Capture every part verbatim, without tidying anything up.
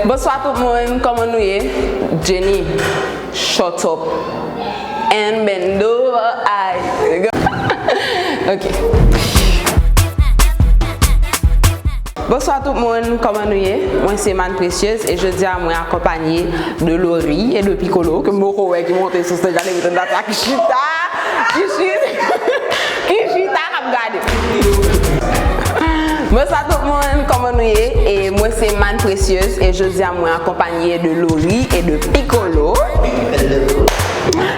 Bonswa tout moun, kòman nou ye? Jenny, shut up and bend over. Ay. Ok. Bonswa tout moun, kòman nou ye? Mwen se Man Précieuse e jodi a mwen akonpanye de Lori e de Piccolo ke m poko wè ki monte sou stage la depi tannda sa ki chita, ki chita, ki chita k ap gade. Bonswa tout moun, kòman nou ye? E mwen se Man Précieuse e jodi a mwen akonpanye de Lori e de Piccolo.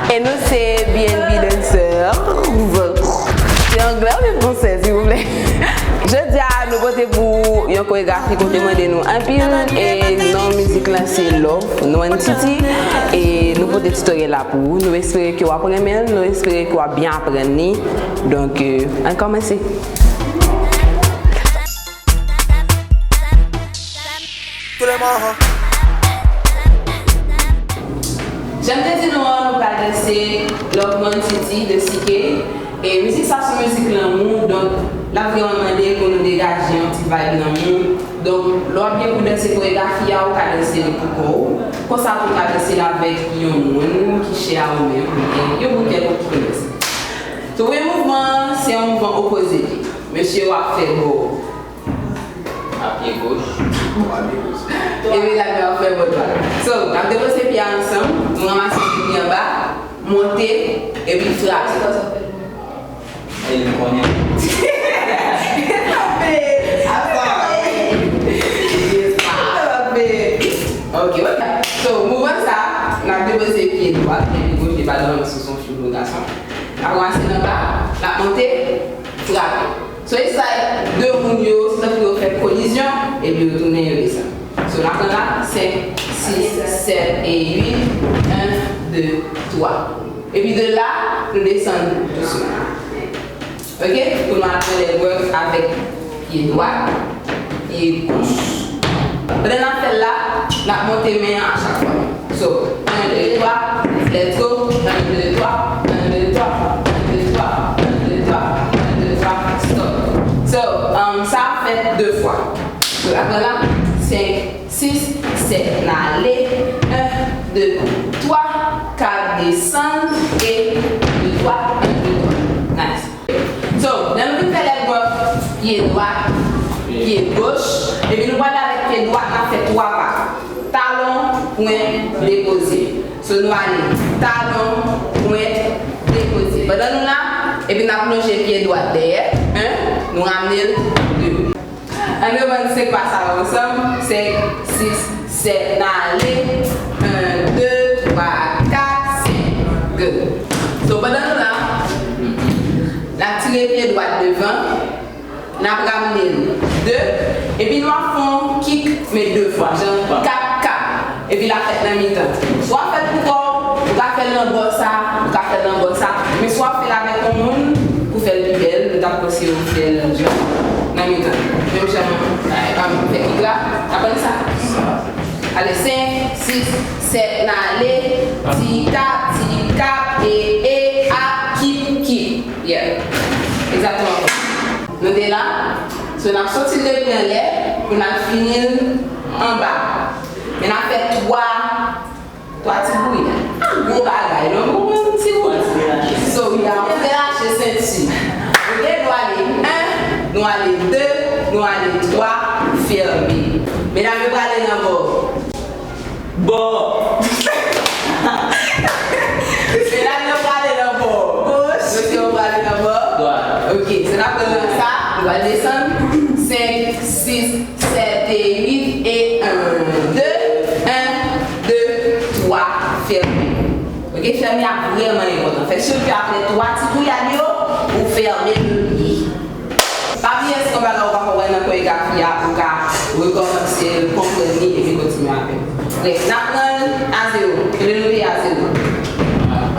E nou se B N B Dancers. Se anglè oubyen fransè, silvouplè? Jodi a, nou pote pou yon koregrafi kote mande nou anpil, e non mizik lan se Love, nou N T T, e nou pote tutorial la pou ou. Nou espere ke w ap renmen l, nou espere ke w ap byen aprann li. Donk, euh, ann kòmanse. Jan m te di nou an, nou pral danse Love Mon City de C K. E mizik sa se yon mizik lanmou, donk l ap vrèman mande pou nou degaje yon ti vibe lanmou. Donk, lè w ap gen pou danse koregrafi a, ou ka danse li pou kò w. Konsa tou, ou ka danse l avèk yon moun ki chè a ou menm, oubyen yon bout kèlkonk ki konnen sa. So, premye mouvman an, se yon mouvman opoze. Mesye yo ap fè bò. A pye goch. Epi la, nou ap fè bò dwat. So, n ap depoze pye a ansanm, nou ranmase pye anba, monte, epi frape. E li konnen. Frape! Frape! Ok, ok. So, mouvman sa, n ap depoze pye dwat, epi goch li pa nan sou son fi pou gason. N ap ranmase l anba, n ap monte, frape. So, e sa de moun yo, se tankou yo fè kolizyon, epi yo tounen, yo desann. So, n ap pran la, senk, sis, sèt e uit, en, de, twa. Epi de la, nou desann dousman. Ok? Pou nou al fè leg work avèk pye dwat, pye goch. Pandan n ap fè l la, n ap monte men an a chak fwa. So, en, de, twa, let's go. En, de, twa, en, de, twa, en, de, twa, en, de, twa, en, de, twa, stop. So, um, sa ap fèt de fwa. So, apre la, senk, sis, sèt, n ale. En, de, twa, kat, desann, e, de, twa, en, de, twa. Nice. So, lè nou fin fè leg work, pye dwat, pye goch, epi nou pral avèk pye dwat, n ap fè twa pa. Talon, pwen, depoze. So, nou ale, talon, pwen, depoze. Pandan nou la, epi n ap lonje pye dwat dèyè, en, nou ramne l, de. Ann revann senk pa sa yo ansanm, senk, sis, sèt, n ale, en, de, twa, kat, senk, good. So, pandan nou la, n ap tire pye dwat devan, n ap ramne l de, epi nou ap fè yon kik, men de fwa, jan kap, kap. Epi l ap fèt nan mitan. Swa w fè l pou kò w, ou ka fè l nan bò sa, ou ka fè l nan bò sa. Men swa w fè l avèk yon moun pou fè l pi bèl, nou t ap konseye w fè l jan nan mitan. Menm jan, um, fè kik la, n ap pran sa. Ale, senk, sis, sèt, n ale, ti kap, ti kap, e, e, a, kip, kip. Yeah. Egzakteman. Nou te la. So, n ap soti l depi anlè pou n al fini l anba. Men n ap fè twa, twa ti bouyi. A gwo bagay, non, pou mwen, ti bouyi. So, wi, a, ou relache senti. Ok, nou ale en, nou ale de, nou ale twa, fèmen. Medam yo prale nan bò. Bò. Medam yo prale nan bò goch. Mesye yo prale nan bò dwat. Ok, so n ap pran sa, nou va desann. Senk, sis, sèt e uit, e en, de, en, de, twa, fèmen. Ok, fèmen a vrèman enpòtan. Fè si ke apre twa ti gouyad yo, ou fèmen l byen. Pa bliye, si gon bagay ou pa konprann nan koregrafi a, ou ka rekòmanse l, konprann li, epi kontinye avè l. Brèf, n ap pran l a zewo. Kenbe nou te a zewo.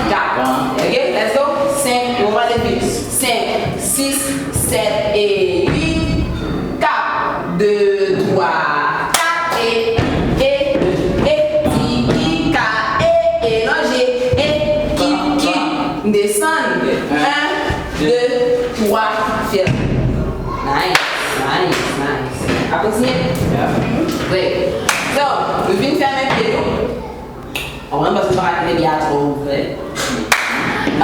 Kat. Ok, let's go. Senk, nou pral vit. Senk, sis, sèt e uit. Kat. De, twa, kat, e, e, e, ti, ki, ka, e, e, lonje, e, kip, kip, desann. En, de, twa, fèmen. Nice, nice, nice. N ap kontinye? Yeah. Great. So, nou vin fèmen pye nou. Konprann, paske nou pa ka kite pye a twò ouvè.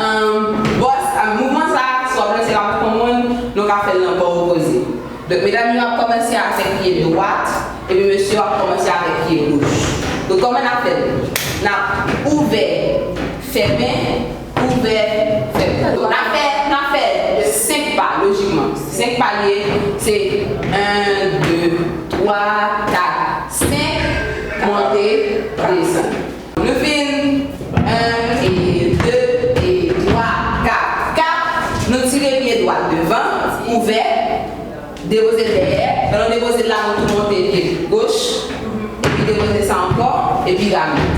Um, bòs, a, mouvman sa, si w ap danse l avèk yon moun, nou ka fè l nan bò opoze. Donk, medam yo ap kòmanse avèk pye dwat, epi mesye yo ap kòmanse avèk pye goch. Donk, kòman n ap fè l? N ap ouvè, fèmen, ouvè, fèmen. Donk, n ap fè, n ap fè senk pa, lojikman. Senk pa l ye, se en, de, twa, kat, senk, monte, desann. Nou fin, en, e, de, e, twa, kat, kat. Nou tire pye dwat devan, ouvè, depoze l dèyè. Pandan nou depoze l la, nou tou monte pye goch, epi depoze sa ankò, epi rale.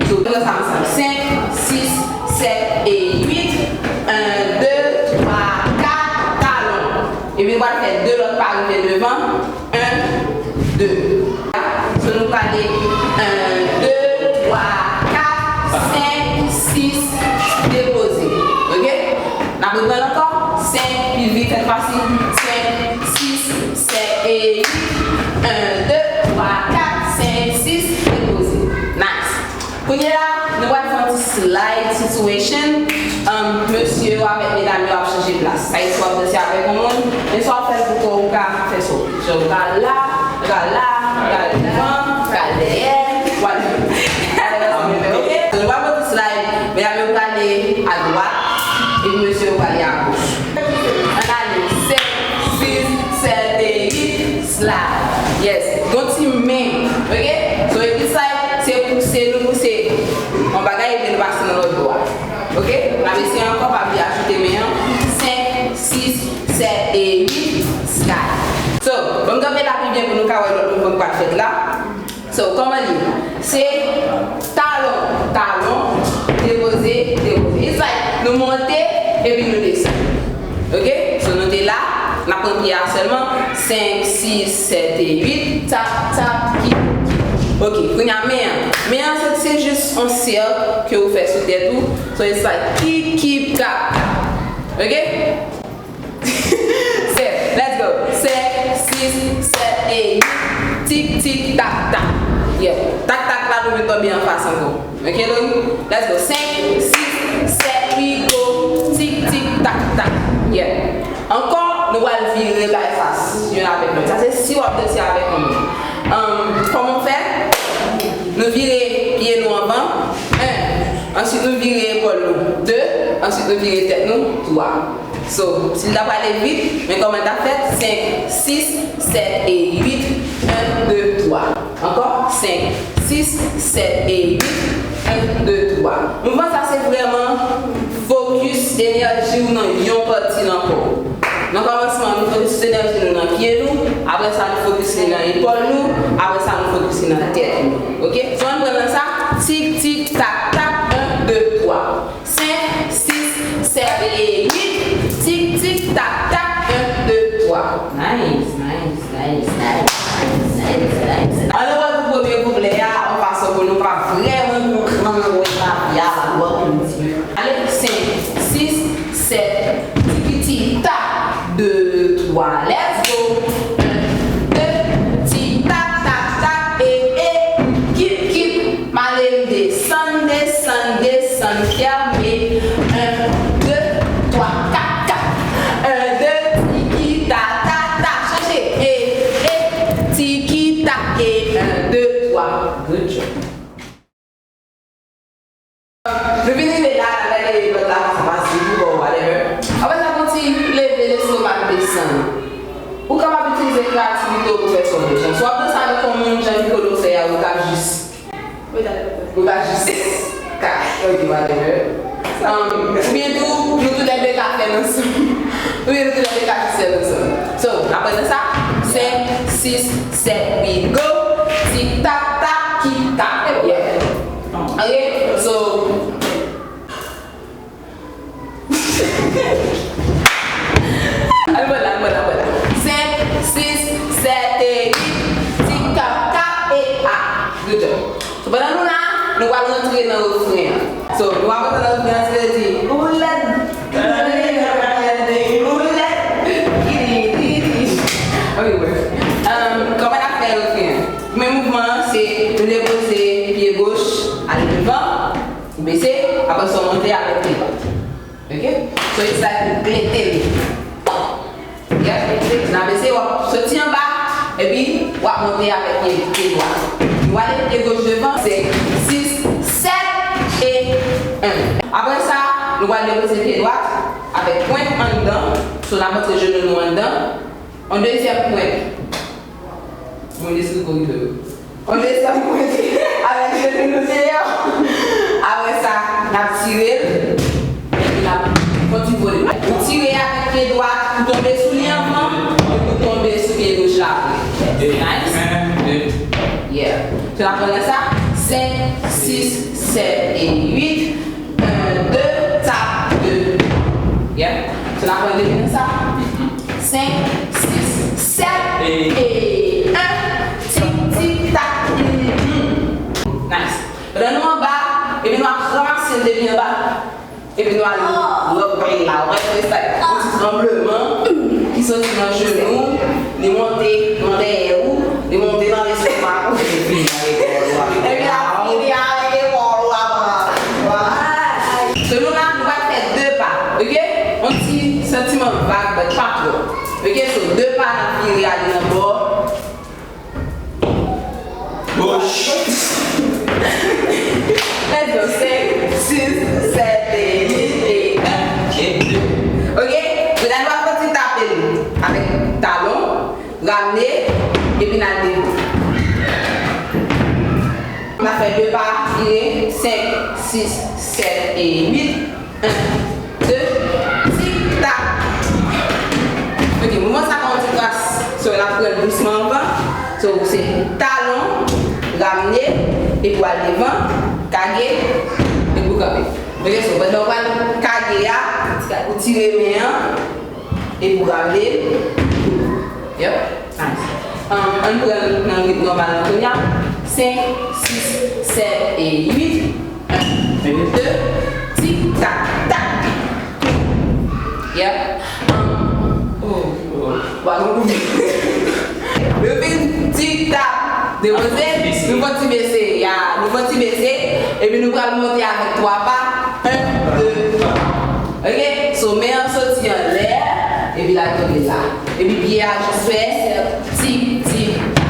So, nou fè sa ansanm. Senk, sis, sèt e uit. En, de, twa, kat, talon. Epi nou pral fè de lòt pa rive devan. En, de. So, nou prale en, de, twa, kat, senk, sis, depoze. Oke? N ap reprann ankò. Senk, pi vit, sèt fwasi. Senk, sis, sèt e uit. En, de, twa, kat, senk, sis, depoze. Nice. Kounye a, nou pral fè yon ti slide situation. Um, mesye yo avèk medam yo ap chanje plas. Sa e swa w ap danse avèk yon moun, men swa w ap fè l pou kò w, ou ka fè sa w vle. Jan w ka la, ou ka la, ou ka devan, ou ka dèyè, ou ka... Oke? So, nou pral fè yon ti slide. Medam yo prale adwat, epi mesye yo prale agoch. Ann ale, sèt, sis, sèt e uit, slide. Yes. Gon ti men, oke? So, epi slide, se pouse, nou pouse yon bagay, epi nou pase nan lòt bò a. Oke? N ap eseye ankò, pa bliye ajoute men an. Senk, sis, sèt e uit, slide. So, ban m kanpe la pi byen pou nou ka wè lòt mouvman ki pral fèt la. So, kòman li ye? Se talon, talon, depoze, depoze. It's like, nou monte, epi nou desann. Oke? So, nou te la, n ap pran pye a sèlman. Senk, sis, sèt e uit. Tap, tap, kip, kip. Oke, kounye a men an. Men an, se, se jis yon sèk ke ou fè sou tèt ou. So, it's like, kip, kip, tap, tap. Oke? Sèt, let's go. Sèt, sis, sèt e uit. Tik, tik, tak, tak. Yeah. Tak, tak la, nou vin tonbe anfas ankò. Oke, Lori? Let's go. Senk, sis, sèt, wi, go. Tik, tik, tak, tak. Yeah. Ankò, nou pral vire bay fas youn avèk lòt. Sa se si w ap danse avèk yon moun. Um, kòman w fè? Nou vire pye nou anvan. En. Answit, nou vire epòl nou. De. Answit, nou vire tèt nou. Twa. So, si l ta prale vit, men kòman l ta fèt? Senk, sis, sèt e uit. En, de, twa. Ankò, senk, sis, sèt e uit. En, de, twa. Mouvman sa se vrèman fokis enèji w nan yon pati nan kò w. Nan kòmansman, nou fokis enèji nou nan pye nou, apre sa, nou fokis li nan epòl nou, apre sa, nou fokis li nan tèt nou. Oke? So, ann pran nan sa, tik, tik, tak, tak, en, de, twa. Senk, sis, sèt e uit. Tik, tik, tak, tak, en, de, twa. Nice, nice, nice, nice, nice, nice, nice. Ann nou pran pou premye kouplè a, yon fason pou nou ka vrèman konprann wè lavi a, la lwa pou nou di. Ale, senk, sis, sèt, ti piti, tak, de, twa, let's go. En, de, ti, tak, tak, tak, e, e, kip, kip. M ale m desann, desann, desann, fèmen. En, de, twa, kat, kat. En, de, tiki, ta, ta, ta. Chanje. E, e, tiki, ta, e. En, de, twa. Good job. Nou vin rive la, n ap gade lòt la fason pase pou kò w, whatever. Apre sa, gon ti leve lestomak desann. Ou kapab itilize kreyativite w pou fè sa w vle. Jan, si w ap danse avèk yon moun, jan Nicolo fè a, ou ka jis, ou ka jis ka, ok, whatever. Um, oubyen tou, nou toulède ka fè l ansanm. Oubyen nou toulède ka fè l ansanm. So, n ap pran sa. Senk, sis, sèt, we go. Tik tak tak, kip tak. Yeah. Ok? So, al bò la, al bò la, al bò la. Senk, sis, sèt e uit. Tik tak tak e a. Good job. So, pandan nou la, nou pral rantre nan refren an. So, nou pral rantre nan refren an, se vle di, ou lèd. Ou lèd. Ok, bref. Um, kòman n ap fè refren an? Men mouvman an, se Depoze pye goch, ale devan, ou bese, apre sa w monte avèk pye dwat. Ok? So it's like ou glete li. Yes, glete. N a bese, w ap soti anba, epi w ap monte avèk pye, pye dwat. Nou ale pye goch devan, se sis, sèt e en. Apre sa, nou pral depoze pye dwat avèk pwent anndan. So n ap antre jenou nou anndan. Yon dezyèm pwent. Mwen li sou kou tou. Yon dezyèm pwent avèk jenou nou deyò. Apre sa, n ap tire l. Epi n ap fè yon ti vole. Ou tire avèk pye dwat, ou tonbe sou li anvan, epi ou tonbe sou pye goch la apre. Nice. Yeah. So n ap pran sa, senk, sis, sèt e uit. En, de, tap, de. Yeah. So n ap pran depi nan sa. Senk, sis, sèt e en. Tik, tik, tak. Mhm. Nice. Pandan nou anba, epi nou ap ranmase l depi anba. Epi nou al lòt bòy la. Ou wè, se sa. Yon ti tranbleman ki soti nan jenou, li monte nan dèyè ou, li monte nan lestomak ou. Epi l ap fini avèk epòl ou apre. Vwala. So nou la, nou pral fè de pa, ok? Yon ti santiman vag, but pa twò. Ok, so de pa n ap vire ale nan bò goch. Let's go, senk, sis, sèt e uit e en e de. Ok? Medam yo ap soti tape l avèk talon, ramne, epi n al devan. N ap fè de pa, vire, senk, sis, sèt e uit. En, de, tik, tak. Ok, mouvman sa pran yon ti kras. So, n ap pran l dousman anvan. So, se talon, ramne, epi w al devan, kage, epi w kanpe. Ok, so, pandan w pral kage a, ou tire men an, epi w ramne l. Yep. Nice. Um, ann pran nan ritm nòmal lan kounye a. Senk, sis, sèt e uit. En, de, tik, tak, tak. Yep. Um, oh, oh. Wa nou koute. Nou fin tik, tak. Depoze. Nou fè ti bese. Ya, nou fè ti bese. Epi nou pral monte avèk twa pa. En, de, twa. Ok? So, men an soti anlè. Epi l al tonbe la. Epi pye a jis fè tik, tik, tak.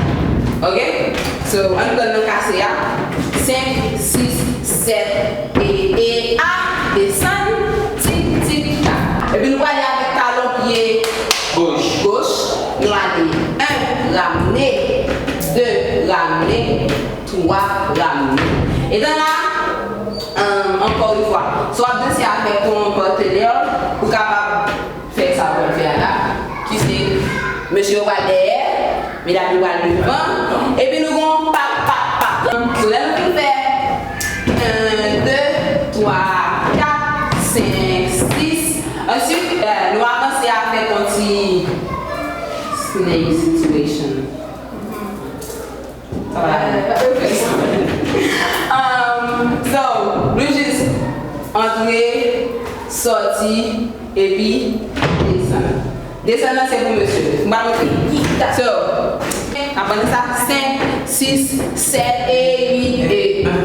Ok? So, ann pran nan kase a. Senk, sis, sèt, e, e, a, desann, tik, tik, tak. Epi nou prale avèk talon pye goch. Goch. Nou ale. En, ramne. De, ramne. Twa, ramne. Etan la, um, ankò yon fwa. Si w ap danse avèk yon patnè, ou kapab fè sa w ap fè a la, ki se mesye yo pral dèyè, medam yo pral devan, epi nou gon pap, pap, pap. So, lè nou fin fè en, de, twa, kat, senk, sis, answit, eh, nou avanse avèk yon ti snake situation. Um, so, nou jis antre, sòti, epi desann. Desann nan se pou mesye. M pa montre. So, aprann sa, senk, sis, sèt e uit e bè,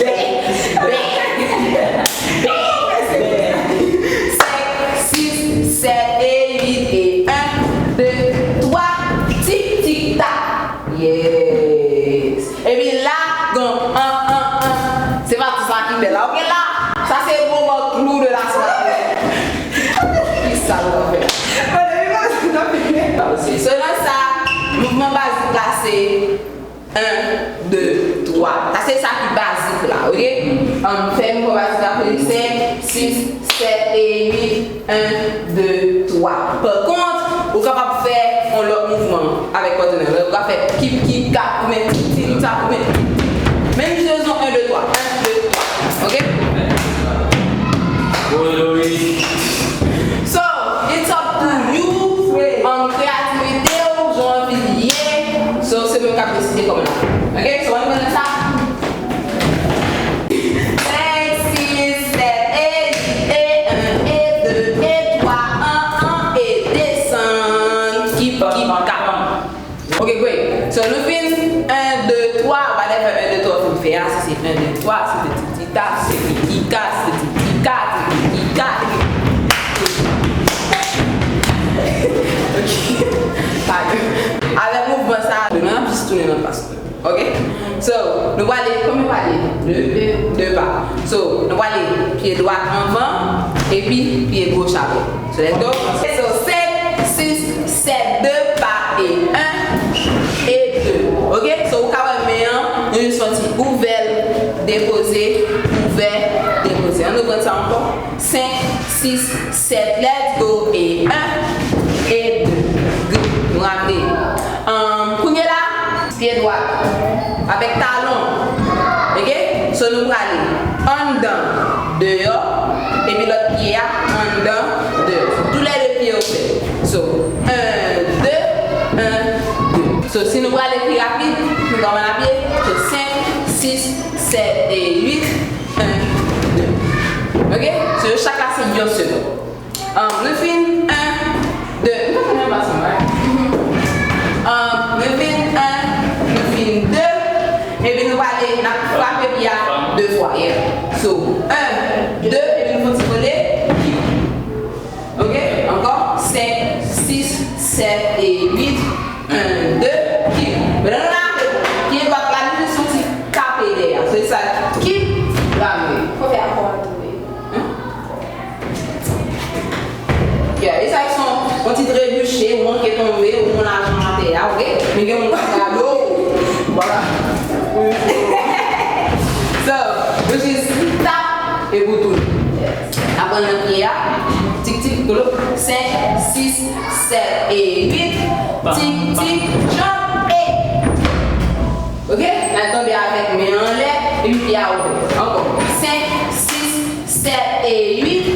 bè, bè, bè. Senk, sis, sèt e uit e en, de, twa, tik, tik, tak. Yes. Epi la, gon an, an, an. Se pa ti sa ki bèl la. Ok, la, sa se moman clou de la soirée. Ki sa nou fè? Ok, so nan sa, mouvman bazik la se en, de, twa. Sa se sa ki bazik la, ok? Ann fè mouvman bazik la pou li, senk, sis, sèt e uit. En, de, twa. Pa kont, ou kapab fè yon lòt mouvman avèk patnè w. Ou ka fè kip, kip, kap, koumen, tip, tip, tap, koumen. Men jis rezon en, de, twa. En, de, twa. Ok? So, it's up to you. Um, kreyativite w, jan w anvi l ye. So, se mwen k ap deside kòman. Ok? So, ann pran sa. Senk, sis, sèt, e uit, e en, e de, e twa, an, an, e desann. Kip, kip, kap. Ok, great. So, nou fin, en, de, twa, whatever. Lè w fin fè a, si se en, de, twa, si se ti, ti, ta, si se ti, ti, ka, si se ti, ti, ka, si se ti, ti, ka. Ok. Padon. Avèk mouvman sa a, nou ap jis tounen nan pas nou. Ok? So, nou prale, konbyen pa li? De. De pa. So, nou prale pye dwat anvan, epi pye goch apre. So, let's go. So, senk, sis, sèt, de pa e en, e de. Ok? So, ou ka wè men an, nou jis fè yon ti ouvè l, depoze, ouvè, depoze. Ann nou pran sa ankò. Senk, sis, sèt, let's go, e en, e de. Good. Nou raple. Um, kounye la, pye dwat avèk talon. Ok? So, nou prale anndan, deyò, epi lòt pye a, anndan, deyò. So, toulède pye yo fèt. So, en, de, en, de. So, si nou prale pi rapid, nou ka wè n ap ye. So, senk, sis, sèt e uit, en, de. Ok? So, yo chak la se yon segonn. Um, nou fin en, de, nou pa fè menm fason, right? Um, nou fin en, nou fin de, epi nou prale, n ap frape pye a de fwa, yeah. So, en, de, epi nou fè yon ti vole, kip. Ok? Ankò, senk, sis, sèt e uit, en, de, kip. Pandan nou la, pye dwat la, nou jis fè yon ti tape dèyè. So, it's like, kip, ramne. Fò fè akò a tou, wi. Hein? Yeah, e sa ki son, yon ti trebiche, ou manke tonbe, ou yon lajan atè a, ok? Men gen moun k ap gade w. Voilà. So, which is tap, epi w tounen. Aprann nan pye a, tik, tik, kolo, senk, sis, sèt e uit, tik, tik, jump, e. Ok? N al tonbe avèk men anlè, epi pye a ouvè. Ankò. Senk, sis, sèt e uit.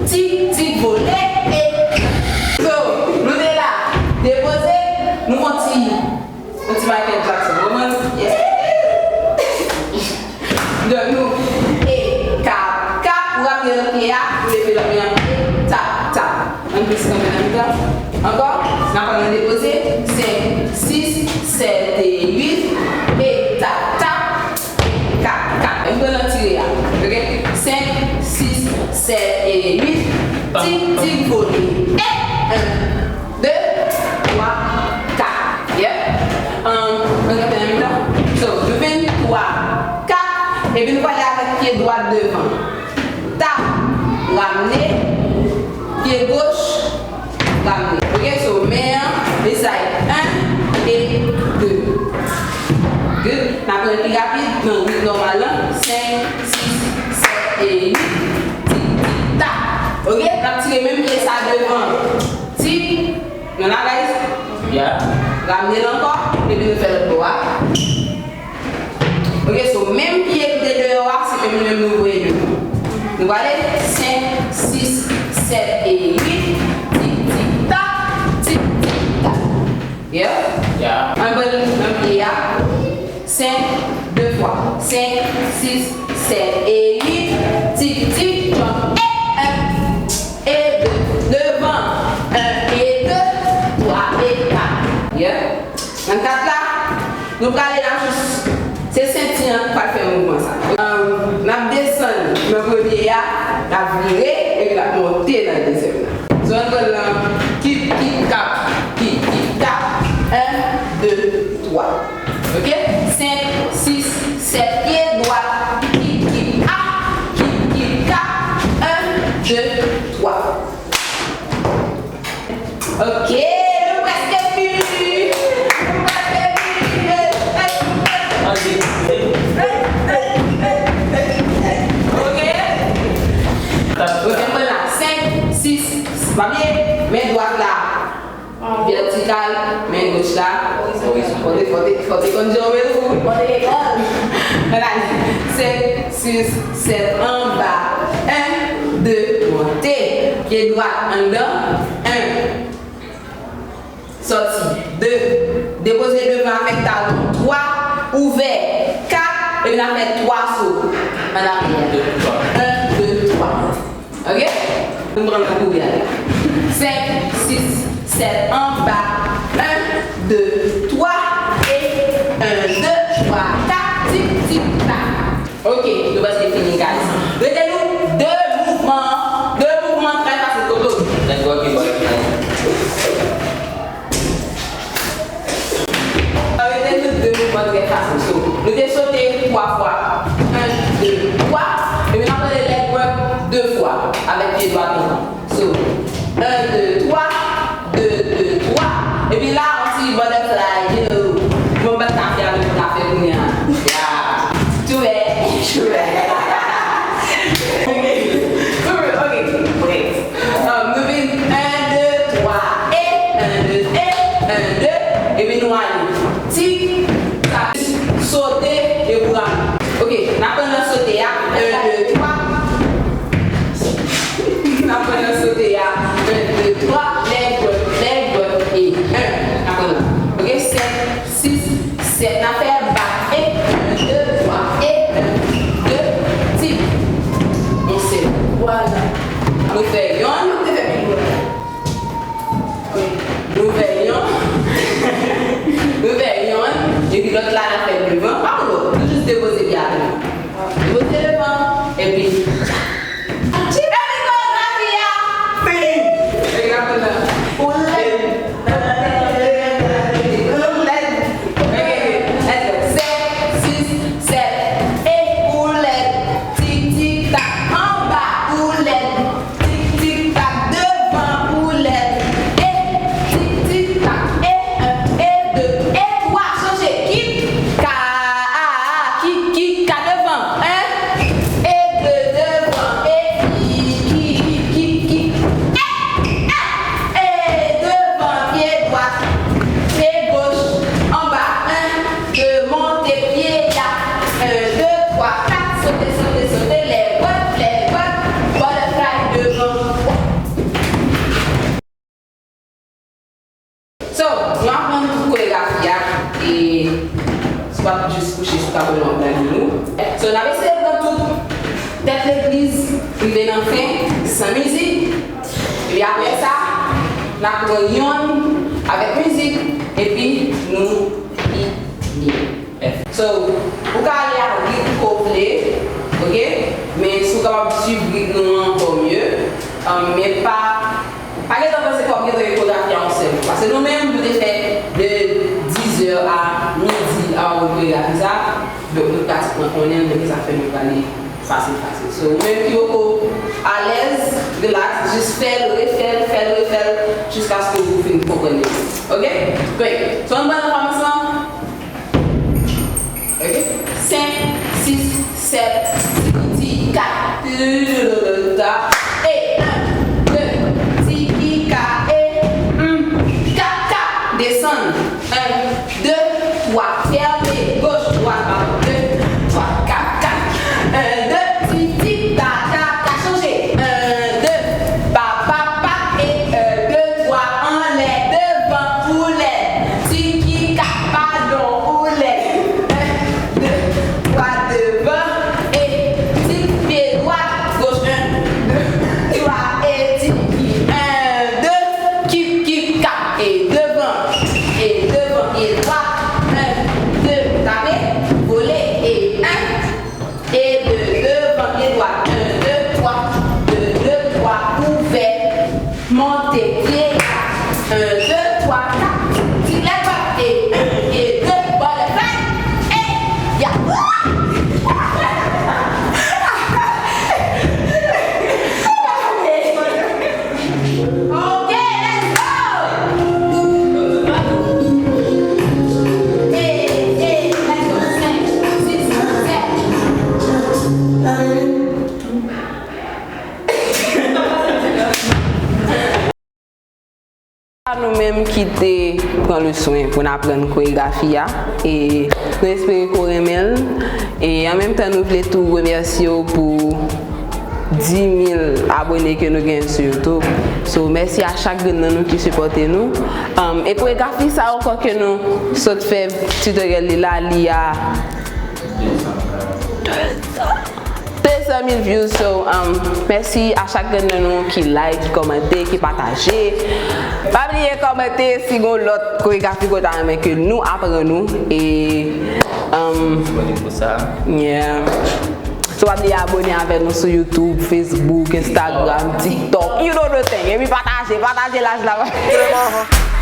Tik, tik, vole, e. So, nou te la. Depoze, nou fè yon ti, yon ti Michael Jackson. Ou konprann? Yeah. Donk, nou, e, kap, kap, ou raple nan pye a, ou leve lòt men an, e, tap, tap. Ann plis kanpe nan mitan. Ankò, n ap pran nan depoze. Senk, sis, sèt e uit. E, tap, tap. E, kap, kap. Ann pran nan tire a. Ok? Senk, sis, sèt e uit. Tik, tik, vole. E, en, de, twa, kat. Yep. Um, ann kanpe nan mitan. So, nou fin twa, kat. Epi nou prale avèk pye dwat devan. Tap, ramne, pye goch, ramne. Ok, so men an, li sa en e de. Good. N ap pran pi rapid, nan ritm nòmal lan. Senk, sis, sèt e uit. Tik, tik, tak. Ok, n ap tire menm pye sa devan. Tik, nou la, guys? Yeah. Ramne l ankò, epi nou fè lòt bò a. Ok, so menm pye ki te deyò a, se menm li menm nou voye devan. Nou prale senk, sis, sèt e uit, tik, tik, tak, tik, tik, tak. Yeah? Yeah. Ann pran nan pye a. Senk, de fwa. Senk, sis, sèt e uit, tik, tik, jump. E, en, e de. Devan. En e de, twa e kat. Yeah. Nan kat la, nou prale la jis, se senti an k pral fè mouvman sa. Um, n ap desann nan premye a, n ap vire, epi n ap monte nan dezyèm la. So, ann pran nan kip, kip, kap, kip, kip, kap, en, de, twa. Ok? Senk, sis, sèt, pye dwat, kip, kip, ap, kip, kip, kap, en, de, twa. Ok, nou prèske fini. Nou prèske fini. Hey, hey, hey. Ok? Ok, mwen la. Senk, sis, pa bliye, men dwat la vètikal, men goch la orizontal. Fò te, fò te, fò te konn jan w tou. Fò te lekòl. Ann ale. Senk, sis, sèt, anba. En, de, monte. Pye dwat anndan. En. Sòti. De. Depoze devan avèk talon. Twa. Ouvè. Kat. Epi n ap fè twa so. Ann ale. En, de, twa. Ok? Nou pran nan kouri a. Senk, sis, sèt, anba. En, de, twa, e en, de, twa, kat, tik, Tik tak. Ok, nou prèske fini, guys. Rete nou de mouvman, de mouvman trè fasil. Koto. Let's go, okay, boy. Rete nou de mouvman trè fasil. So, nou te sote twa fwa. Yon, de, twa. Epi n ap rele leg work de fwa avèk pye dwat nou. So, yon, de, twa, de, de, twa. Epi la, yon ti butterfly, you know. Bon, bat kafe avèk kafe kounye a. Yeah. Too bad. Too bad. Ok. Ok. Bref. Um, nou vin yon, de, twa, e, yon, de, e, yon, de, epi nou ale. Tik, tak, sote, e pou rale. Ok, n ap pran nan sote a. Yon, de, twa. N ap pran nan sote a. Yon, de, twa, leg work, leg work, e yon. N ap pran nan. Ok, sèt, sis, sèt. N ap fè bak. E, yon, de, twa. E, yon, de, tik. Yon sèl. Vwala. Nou fè yonn. Nou fè yonn. Nou fè yonn. Epi lòt la, n ap fè devan. Pa pran lòt. Nou jis depoze pye a devan. Poze devan, epi. Ti bebe koregrafi a! Fini! Koregrafi la. Ou lèd. Ou lèd. Ok, let's go. Sèt, sis, sèt. E ou lèd. Tik, tik, tak, anba, ou lèd. Tik, tik, tak, devan, ou lèd. E, tik, tik, tak, e, yon, e, de, e, twa. Chanje. Kit, ka, a, a, kit, kit, ka devan. Yon, e, de, devan. E, ki, ki, ki, ki, ki. E, e, e, devan, pye dwat, pye goch, anba. Yon, de, monte, pye a. Yon, de, twa, kat, sote, sote, sote, leg work, leg work, butterfly devan. So, nou aprann tout koregrafi a, e si w ap jis kouche sou tablo, nou ap gade nou. So, n ap eseye pran tout tèt legliz, rive nan fen, san mizik. Epi apre sa, n ap pran yonn avèk mizik, epi nou fini. So, ou ka ale a ritm ke w vle, ok? Men si w kapab swiv ritm nou an ankò mye, um, men pa, pa gentan panse ke w ap gentan gen koregrafi a yon sèl kou. Paske nou menm, nou te fè de dizè a midi a yon koregrafi sa. Donk, nou pratikman konnen l, donk sa fè nou prale fasil, fasil. So, ou menm ki poko alèz, relax, jis fè l, refè l, fè l, refè l, jiskaske ou fin konprann li. Ok? Great. So, ann pran nan kòmansman. Ok? Senk, sis, sèt, tiki, kat, e, yon, de, tiki, ka, e, yon, kat, kat, desann. Yon, de, twa, fèmen, goch, dwat, pa, de, twa, kat, kat. Yon, de, ti, ti, ta, ta, ta, chanje. Yon, de, pa, pa, pa, e, yon, de, twa, anlè, devan, ou lèd. Tiki, ka, padon, ou lèd. Yon, de, twa, devan, e, ti, pye dwat, goch, yon, de, twa, e, tiki, yon, de, kip, kip, kap, e, devan. E devan, pye dwat, yon, de, tape, vole, e yon, e de, devan, pye dwat, yon, de, twa, de, de, twa, ouvè, monte, pye a, yon, de, twa, kat, ti lèg bat, e yon, e de, butterfly, e ya. Ok, let's go! Hey, hey, let's go. Senk, sis, sèt. Nou menm ki te pran le swen pou n aprann koregrafi a, e nou espere ke w renmen l, e an menm tan nou vle tou remèsye w pou dis mil abone ke nou gen sou YouTube. So, mèsi a chak grenn nan nou ki sipòte nou. Um, e koregrafi sa ankò ke nou sot fè tutorial li la, li a de san mil views. So, um, mèsi a chak grenn nan nou ki like, ki kòmante, ki pataje. Pa bliye kòmante si gon lòt koregrafi ke w ta renmen ke nou aprann ou. E Um, Disponib pou sa. Yeah. So, pa bliye abone avè nou sou YouTube, Facebook, Instagram, TikTok. You know the thing. Epi pataje, pataje live la.